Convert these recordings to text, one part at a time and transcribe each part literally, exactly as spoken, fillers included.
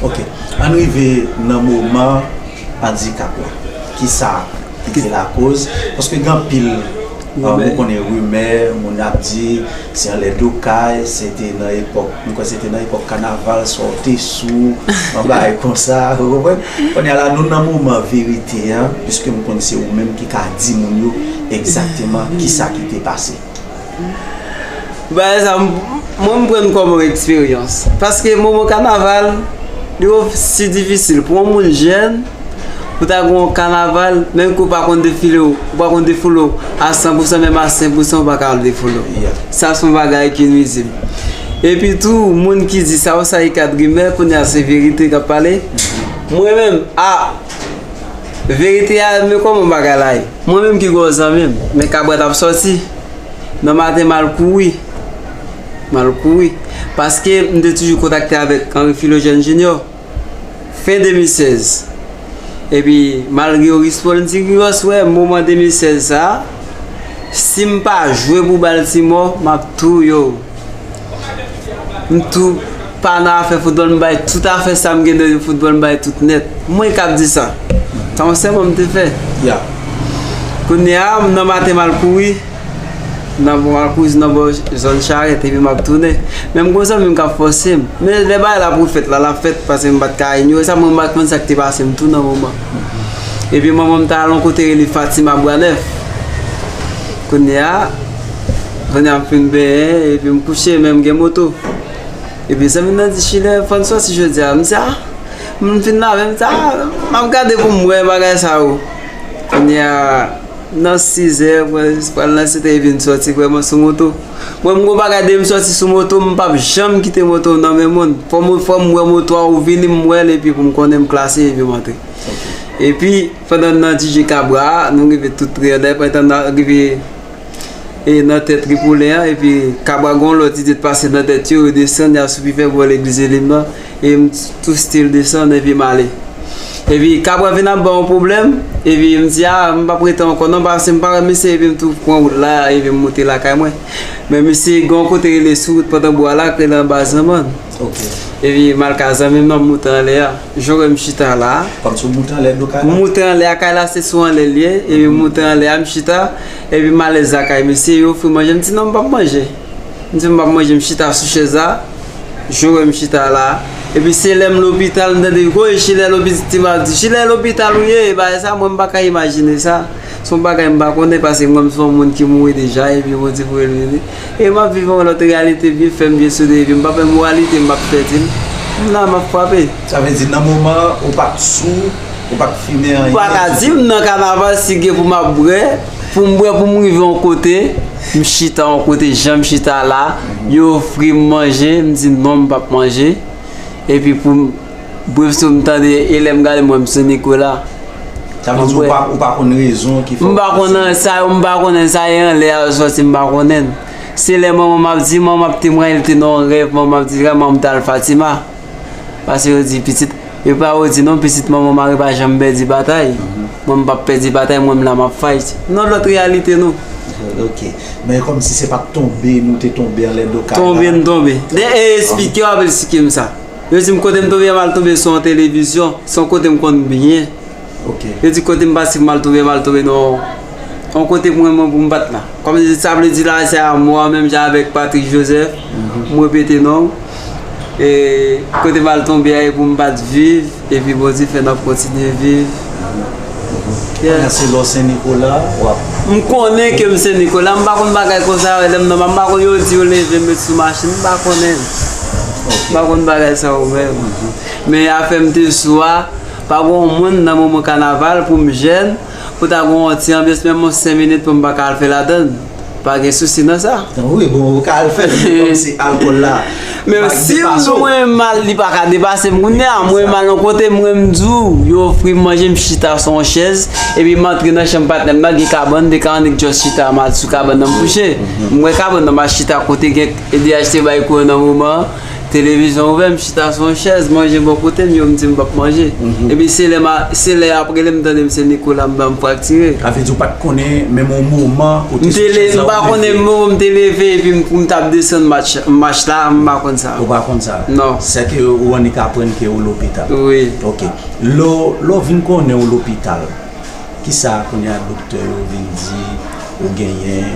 Ok, ann rive nan moman andikap la. Kisa ki te lakoz? Paske gen anpil, euh, nou konnen rimè, moun ap di se anlè do kay, se te nan epòk, m kwè se te nan epòk kanaval, swa w te sou, yon bagay konsa, ou konprann? Kounye a la, nou nan moman verite a, piske m konn se ou menm ki ka di moun yo egzakteman kisa ki te pase. Bagay sa, m- mwen, m pran l kòm yon eksperyans. Paske moman kanaval, li osi difisil pou yon moun jèn, pou ta gen yon kanaval, menm ke w pa konn defile w, ou pa konn defoule w a san pou san, menm a senk pou san, ou pa ka al defoule w. Sa se yon bagay ki nwizib. Epi tou, moun ki di sa yo, sa e kadrimè, kounye a se verite k ap pale. Mwen menm, a, verite a, men kòman bagay la ye? Mwen menm ki gwo zanmi m, men Kabra t ap sòti. Nan maten, m al kouri. M al kouri. Paske m te toujou kontakte avèk Henri Philogène Junior. Fen de mil sèz. Epi, malgre Rispol, m di Rios, wè, moman de mil sèz sa, si m pa jwe pou Baltimore, m ap tou yo. M tou pa nan afè foutbòl, m bay tout afè sa m gen nan foutbòl, m bay tout nèt. Mwen k ap di sa. Sa yon sèman m te fè. Kounye a, m nan maten m al kouri. Nan bò, m al kouri nan bò zòn Charèt, epi m ap tounen. Men m gon zanmi m k ap fòse m. Men lè bagay la pou fèt la, l ap fèt, paske m pa t ka inyore sa, mwen m pa t konn sa k te pase m tou nan moman. Epi manman m t al yon kote rele Fatima Bwanèf. Kounye a, kounye a m fin benyen, epi m kouche, men m gen moto. Epi zanmi m nan di, Chilè, fò n sòti jodi a. M di, a, m fin lave, m di, a, m ap gade pou m wè bagay sa yo. Kounye a, nan sizè, pral nan setè, epi m sòti vrèman sou moto. Mwen, m gon bagay de m sòti sou moto, m p ap janm kite moto nan men moun. Fò m, fò m wè moto a ou vini, m wè l, epi pou m konnen m klase, epi m antre. Epi, pandan n nan D J Kabra a, nou rive tout trè lè, pandan n rive e nan tèt Tripolè an, epi Kabra gon lòt ide t pase nan tèt yo, yo desann, y al sou pifè bò legliz Elim nan, e m tou still desann, epi m ale. Epi Kabra vin ap ban yon pwoblèm, epi m di, a, m p ap rete ankò non, paske m pa wè misye, epi m tou pran wout la, epi m moute lakay mwen. Men misye gen yon kote rele sou wout Pantambwa la, k rele anba Zanmann. Epi m al ka zanmi m nan, m moute anlè a. Jan w wè m chita la. Kòmsi w moute anlè do kay la? M moute anlè a, kay la se sou anlè l ye, epi m moute anlè a, m chita, epi m ale lakay misye, yo ofri manje, m di non, m p ap manje. M di m p ap manje, m chita sou chèz la, jan w wè m chita la. Epi se lè m lopital, m tande, woy, Chilè lopital, m ap di, Chilè lopital ou ye, e bagay sa, mwen m pa ka imajine sa. Se yon bagay m pa konnen, paske mwen m se yon moun ki mouri deja, epi Bondye voye l vini. E m ap viv yon lòt reyalite, byen fèm, byen sou de, epi m pa pè moralite, m p ap pèdi l. M la, m ap frape. Sa vle di, nan moman an, ou pa t sou, ou pa t fimen anyen? M pa ka di m nan kanaval, si gen pou m ap bwè, pou m bwè, pou m rive yon kote, m chita yon kote, jan m chita la, yo ofri m manje, m di non, m p ap manje. Epi pou m, bref, si m tande, e lè m gade, m wè m Sen Nikola. Sa vle di ou pa, ou pa konn rezon ki fè w pase? M pa konnen sa yo, m pa konnen sa e anlè a yo sòti, m pa konnen. Se lè manman m ap di, manman m ap temwaye, li te nan yon rèv, manman m ap di, vrèman, m t al Fatima. Paske yo di, pitit, yo pa yo di, non, pitit manman mari pa janm pèdi batay. Mwen, m p ap pèdi batay, mwen, m la, m ap fight. Non, lòt reyalite, non. Ok. Men kòmsi se pa t tonbe, nou te tonbe anlè do kay la? Tonbe, m tonbe. De, e, esplike yo, ap esplike m sa. Yo di m kote m tonbe, m al tonbe sou yon televizyon, se yon kote m konn byen. Yo di kote m pase, m al tonbe, m al tonbe nan yon kote pou mwen, mwen pou m pa t la. Kòm sa vle di la, se a mò, menm jan avèk Patrick Joseph, m repete non. E kote m al tonbe a, e pou m pa t viv, epi Bondye fè n ap kontinye viv. Kounye a se lè w Sen Nikola, w ap... M konnen ke m Sen Nikola, m pa konn bagay konsa, lè m nan, m pa konn yo di yo leve m met sou machin, m pa konnen. M pa konn bagay sa yo menm. Men afè m te sou a, pa gen yon moun nan moman kanaval pou m jèn, pou ta gen yon ti anbyans, menm yon senk minit pou m pa ka al fè ladann. Pa gen sousi nan sa. Wi, bon, ou ka al fè l, men kòmsi alkòl la, men si mwen mal, li pa ka depase m kounye a. Mwen mal yon kote, mwen m di w, yo ofri m manje, m chita sou yon chèz, epi m antre nan chanm patnè m nan, gen kabann, de ka annik just chita, m al sou kabann nan, m kouche. M wè kabann nan, m al chita kote gen E D H te bay kouran nan moman an. Televizyon ouvè, m chita sou yon chèz, manje bò kote m, yo m di m p ap manje. Epi se lè m a, se lè y ap rele m tande m se Nicolas, m ban m fraktire. Sa vle di ou pa t konnen menm yon moman kote chèz la ou leve? M te le, m pa konnen moman m te leve epi m, m t ap desann mach, mach la, m pa konn sa. Ou pa konn sa? Non. Sèke ou annik aprann ke ou lopital? Wi. Ok. Lè w, lè w vin konnen ou lopital, kisa kounye a doktè yo vin di ou genyen?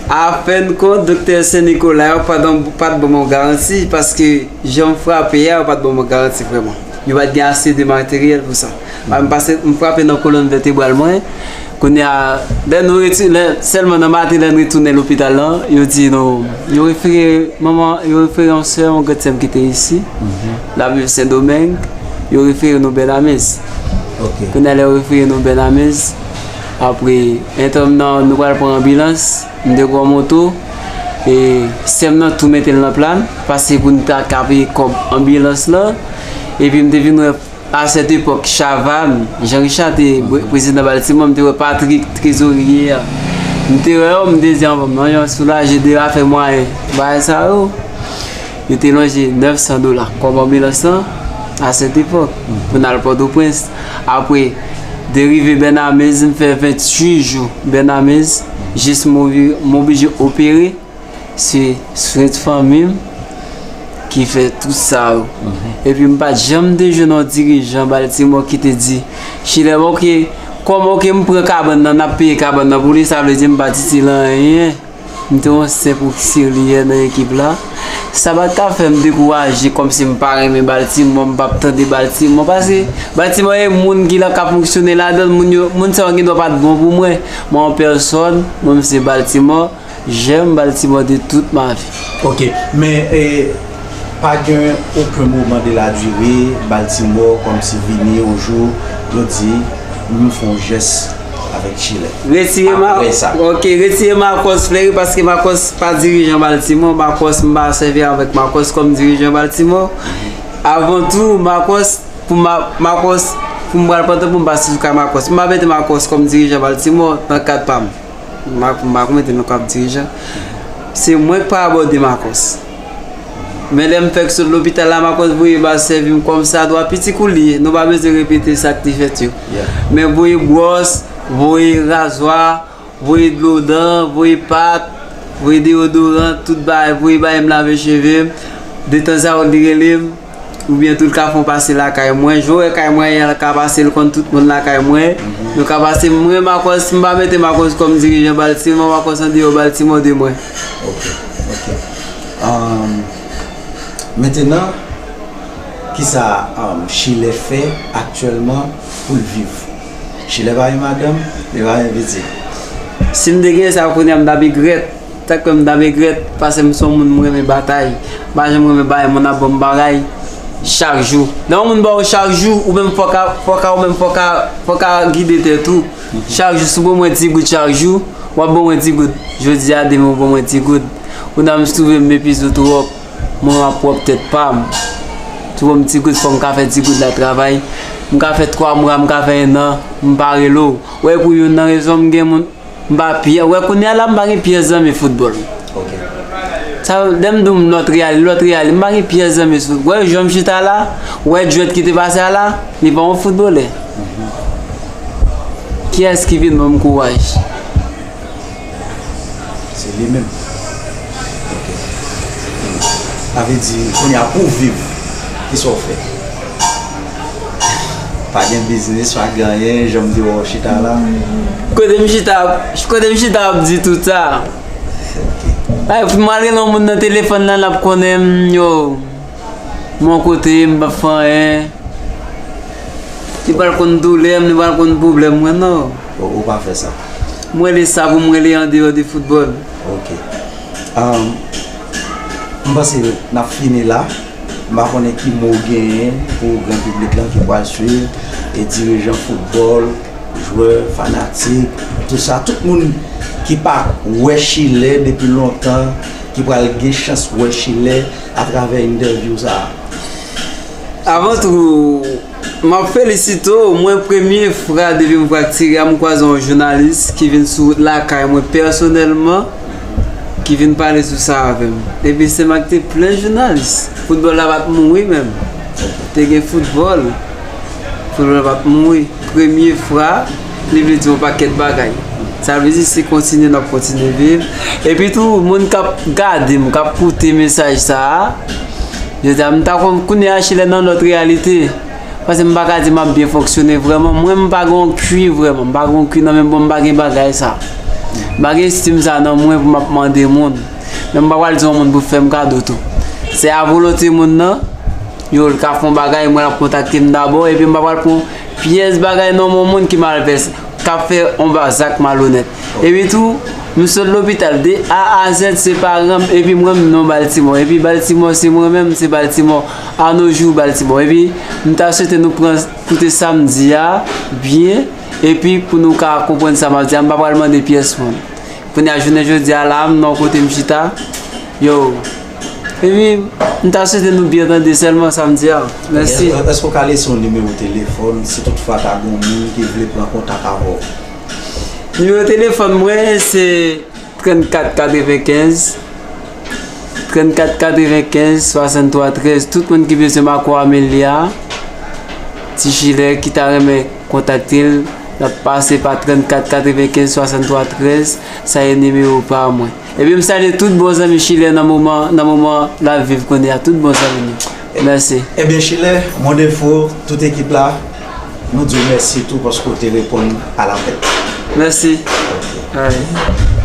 Afènkont, doktè Sen Nikola yo pa t, pa t ban mwen yon garanti, paske jan m frape a, yo pa t ban mwen garanti vrèman. Yo pa t gen ase de materyèl pou sa. Ba, m pase, m frape nan kolòn vètebral mwen. Kounye a, lè nou reti-, lè, sèlman nan maten, lè n retounen lopital lan, yo di nou, yo refere manman, yo refere yon sè, yon grandsè m ki te isi. L ap viv Sendomeng, yo refere nou Bènamez. Ok. Kounye a, lè yo refere nou Bènamez, apre, entan m nan, nou pral pran anbilans, m te pran moto, e sè m nan tou mete l nan plan, pase pou n ta ka peye kòb anbilans lan, epi m te vin wè a sèt epòk, Chavannes, Jean Richard te pre-, prezidan Baltimò, m te wè Patrick, trezorye a. M te wè yo, m te di, "An, bon, mwen jan soulaje de afè mwayen bagay sa yo." Yo te lonje nèf san dola kòb anbilans lan a sèt epòk pou n al Pòtoprens. Apre, de rive Bènamez, m fè venntuit jou Bènamez, jis m obi-, m oblije opere. Se swet fanmi m ki fè tout sa yo. Epi m pa t janm te jwenn yon dirijan Baltimò ki te di, "Chilè, bon, ok, kòm, ok, m pran kabann nan, n ap peye kabann nan pou li, sa vle di m pa t itil anyen." M te yon senp oksilyè nan ekip la. Sa pa t ka fè m dekouraje kòmsi m pa renmen Baltimò, m p ap tande Baltimò. Paske Baltimò e moun ki la k ap fonksyone ladan l, moun yo, moun sa yo gen dwa pa t bon pou mwen. Mwen an pèsòn, mwen m se Baltimò. J'aime Baltimore de toute ma vie. Ok, men e, pa gen okenn moman de la dire Baltimore kòmsi vini yon jou yo di nou fè yon jès avèk Chilè. Retire ma-, apre sa. Ok, retire Marcos Fleury paske Marcos pa dirijan Baltimore. Marcos, m pa sèvi avèk Marcos kòm dirijan Baltimore. Avan tou, Marcos, pou ma-, Marcos, pou m pral pran tan pou m pase sou ka Marcos. M pa mete Marcos kòm dirijan Baltimore nan kad pa m. M pa, m pa konn mete non k ap dirijan. Se mwen k pa abòde Marcos. Men lè m fèk sot lopital la, Marcos voye baz sèvi m kòmsadwa, piti kou li ye. Nou pa bezwen repete sa k te fèt yo. Men voye bwòs, voye razwa, voye dlo dan, voye pat, voye deyodoran, tout bagay, voye bay m lave cheve m. Detanzawòt li rele m. Oubyen tou l ka fè yon pase lakay mwen. Jan w wè kay mwen ye a, l ka pase, l konn tout moun lakay mwen. Yo ka pase, mwen Marcos, m pa mete Marcos kòm dirijan Baltimore, Marcos andeyò Baltimore de mwen. Ok, ok. Ahn, mentenan, kisa, ahn, Chilè fè aktyèlman pou l viv? Chilè pa gen madanm, li pa gen pitit. Si m te gen sa, kounye a m t ap egrèt. Tank m ta regrèt, paske m se yon moun m renmen batay. M pa janm renmen bagay moun ap ban m bagay chak jou. Lè yon moun ba w chak jou, ou menm fòk a, fòk a, ou menm fòk a, fòk a gide tèt ou. Chak jou, si w ban mwen ti goud chak jou, w ap ban mwen ti goud. Jodi a, demen w ban mwen ti goud. Kounye a m twouve m epize w twòp. Mwen ap pwòp tèt pa m. Si w ban m ti goud, fò m ka fè ti goud la travay. M ka fè twa mwa, m ka fè ennan, m pa rele w. Ou wè pou youn nan rezon m gen moun M pa pyè, wè kounye a la, m pa gen pyès zanmi foutbòl. Ok. Sa, lè m di w m lòt reyali, lòt reyali, m pa gen pyès zanmi sou, wè jan m chita la, wè djwèt ki te pase a la, li pa yon foutbolè. Kiyès ki vin ban m kouraj? Se li menm. Ok. Sa vle di, kounye a pou w viv, kisa w fè? Pa gen biznis, pa gen anyen, jan m te wè w chita la. Kote m chita, kote m chita ap di tout sa. Ay, m al rele yon moun nan telefòn nan, l ap konnen m, yo. M yon kote, m p ap fè anyen. Li pral konn doulè m, li pral konn pwoblèm mwen, non. Ou, ou pa fè sa. M rele sa pou m rele andeyò de foutbòl. Ok. Ahn, m panse n ap fini la. M pa konnen ki mo w genyen pou gran piblik lan ki pral swiv, e dirijan foutbòl, jwè, fanatik, tout sa, tout moun ki pa wè Chilè depi lontan, ki pral gen chans wè Chilè atravè entèvyou sa a. Avan tou, m ap felisite w. Mwen, premye fwa depi m fraktire a, m kwaze yon jounalis ki vin sou wout lakay mwen pèsonèlman, ki vin pale sou sa avè m. Epi se m ak te plen jounalis. Foutbòl la pa t mouri menm. Te gen foutbòl. Foutbòl la pa t mouri. Premye fwa, li vle di yon pakèt bagay. Sa vle di se kontinye n ap kontinye viv. Epi tou, moun k ap gade m, k ap koute mesaj sa a, yo di a m ta konn kounye a Chilè nan lòt reyalite. Paske m pa ka di m ap byen fonksyone vrèman. Mwen, m pa gen yon kwi vrèman. M pa gen yon kwi nan men m, bon, m pa gen bagay sa. M pa gen estim sa nan mwen pou m ap mande moun. Men m pa pral di yon moun pou fè m kado tou. Se a volonte moun nan. Yo, l ka fè yon bagay, mwen, l ap kontakte m dabò. Epi m pa pral pran pyès bagay nan men yon moun ki malvèse, k ap fè yon ba-, zak malonèt. Epi tou, m sot lopital de A a Z, se paran m, epi mwen menm non Baltimore. Epi Baltimore, se mwen menm, se Baltimore. Anojou Baltimore. Epi, m ta swete nou pran koute samdi a byen, epi pou nou ka konprann sa m ap di a, m pa pral mande pyès moun. Kounye a, jounen jodi a la, m nan kote m chita. Yo. Epi, m ta swete nou byen tande sèlman samdi a. Mèsi. Èske w ka lese yon nimewo telefòn si toutfwa ta gen yon moun ki vle pran kontak avè w? Nimewo telefòn mwen, se trannkat katrevenkenz, trannkat katrevenkenz, swasanntwa trèz. Tout moun ki bezwen Marco Amelia, Ti Chilè, ki ta renmen kontakte l, l ap pase pa trannkat katrevenkenz, swasanntwa trèz. Sa e nimewo pa mwen. Epi m salye tout bon zanmi Chilè nan moman, nan moman l ap viv kounye a. Tout bon zanmi nou. Mèsi. Ebyen, Chilè, Monde Info, tout ekip la, nou di w mèsi tou paske w te reponn a lapèl. Mèsi. Alright.